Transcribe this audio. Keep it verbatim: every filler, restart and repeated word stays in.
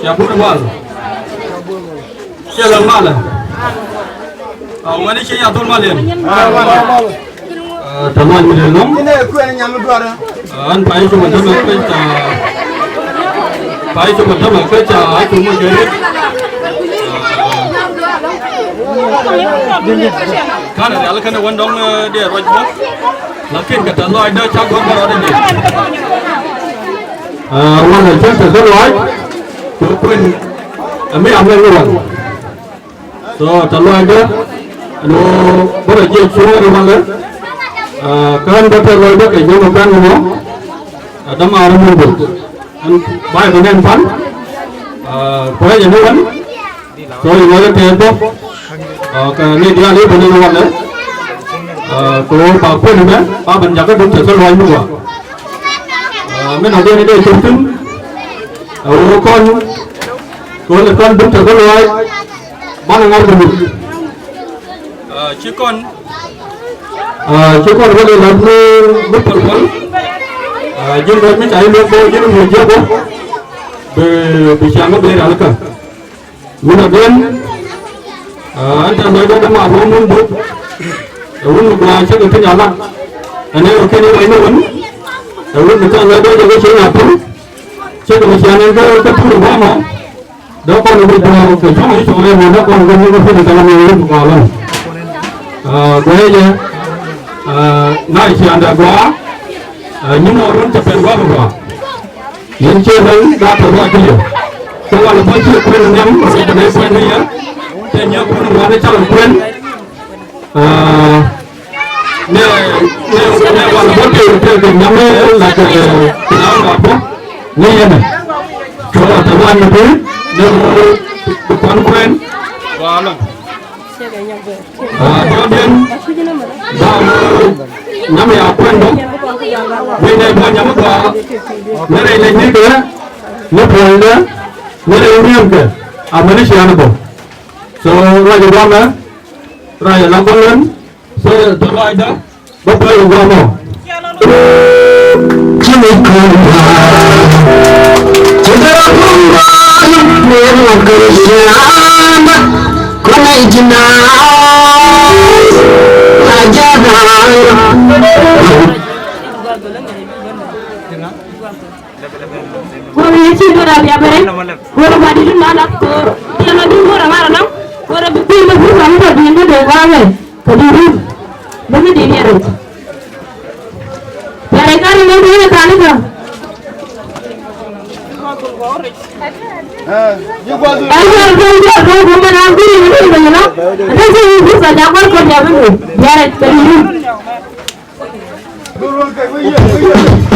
Cia bur mal. Cia lɛ mal. A ŋuɛni ci ya dhol mal yɛn. Tɛ luɔny mi lɛ lɔŋ. An pay cop a tämɛ kec a, pay cop a tämɛ kec a, a cop mɔ kɛ riet. Kanɛ rial kɛnɛ wän dɔŋ, eh, diɛ ruac bä. Lakin kɛ tɛ lɔcdä ca gɔr bä rɔɔdɛ ni. Ah, wanɛ cä tɛ kä lɔc. Kɛ kuën. Ɛmi amɛ ni wan. So tɛ lɔcdä. Ɛn ɣöö bä rɔ jiɛc cuɔ̱ɔ̱ŋ ri walɛ. Ah, kään bä tɛ lɔcdä kɛ ji̱ mɔ kään mɔ. Ah, dämaari mɔ bä. Ɛn bay bä nɛn pan. Ah, kuɛ jɛ ni wan. So i̱ ŋɔth tɛth bä. Ah, kɛ ni diaal i̱ bä ni walɛ. Ah, kɛ ɣöö ba kuën mɛ ba ben jakä duŋ tɛ kä luac mi gɔaa. Ah, min a diɛn i̱ dee cop thi̱n. Ah, ɣöö kɔn kɛ ɣöö lɛ kɔn duŋ tɛ kä luac. Banɛ ŋa̱r kɛ mut. Ah, ci kɔn. Ah, ci kɔn wä lɛ la̱t mi, mi päl päl. Ah, ji̱n ruac mi ca i̱ luɔk bä ji̱n mi jiäk bä. Bi, bi ciaŋ mi ben ral kä. Min a ben, ah, ɛn tɛm bɛ jɔk dämaar wä mun buk. Ɛ wun mi gɔaa cä kɛ keny a lat. Ɛn ɛ kɛ keny wä ni wun. Ɛ wun mi tɛm bɛ jɔk kɛ keny a pur. Cä kɛ mi cian ɛn kä, kä pur bä mɔ. Dee kɔn wä jɔk kɛ cɔŋ i̱ cɔŋ ɛn wä dee kɔn wä ni wä pur kɛ la mi wun mi gɔaa lɔn. Ah, guɛcɛ, ah, na cian dee gɔaa. Ah, nyi mɔ run cɛ pɛn gɔaa mi gɔaa. Yɛn ciɛ nɛn daa tɔ ruac kiliɛ. Kä walɛ bä ciɛ kuɛn nhiam rɔ kɛ nɛ kuɛn ni yɛ. Cɛ nyɛ kuɛn ruac ni cakɛ kuɛn. Aa, nɛ, nɛ, nɛ walɛ bä tëë tëë kɛ nhiam ni la kɛ, ɛ, la ruac bä. Ni yɛn ɛ. Cɔ la tɔ ruac ni bi. Nɛ bi kuɛn kuɛn. Aa, dɔ̱diɛn, ba nyam ya kuɛn bä. Wi̱n nɛ bä nyam bä. Nɛ rɛy lɛ nyikɛ, nɛ puɔ̱nydɛ, nɛ rɛy riɛmkɛ. Amäni cianɛ bä. So, ruac ɛ guamɛ, ruac ɛ la gɔlɛn. So, dɔ̱ ruacdä. Bä pɛl in guamɔ. Jimmy Kumba. Jimmy Kumba. Name of Christian. Kuna ijina. Ajana. Wala yɛ ci dɔra bia bɛrɛ. Wala ba di dun ma la ko. Tiɛma dun wala mara na. Wala bi bi ma bi ma bi ma bi ma. Kɛ di rum. Bä mi di diɛrɛ. Diɛrɛ kani mɛ di yɛ kani kɛ. Ɛn kɛ kɛ kɛ kɛ kɛ mɛ na kuri mi di bɛ yɛ na. Kɛ kɛ kɛ kɛ kɛ kɛ kɛ kɛ kɛ kɛ kɛ kɛ.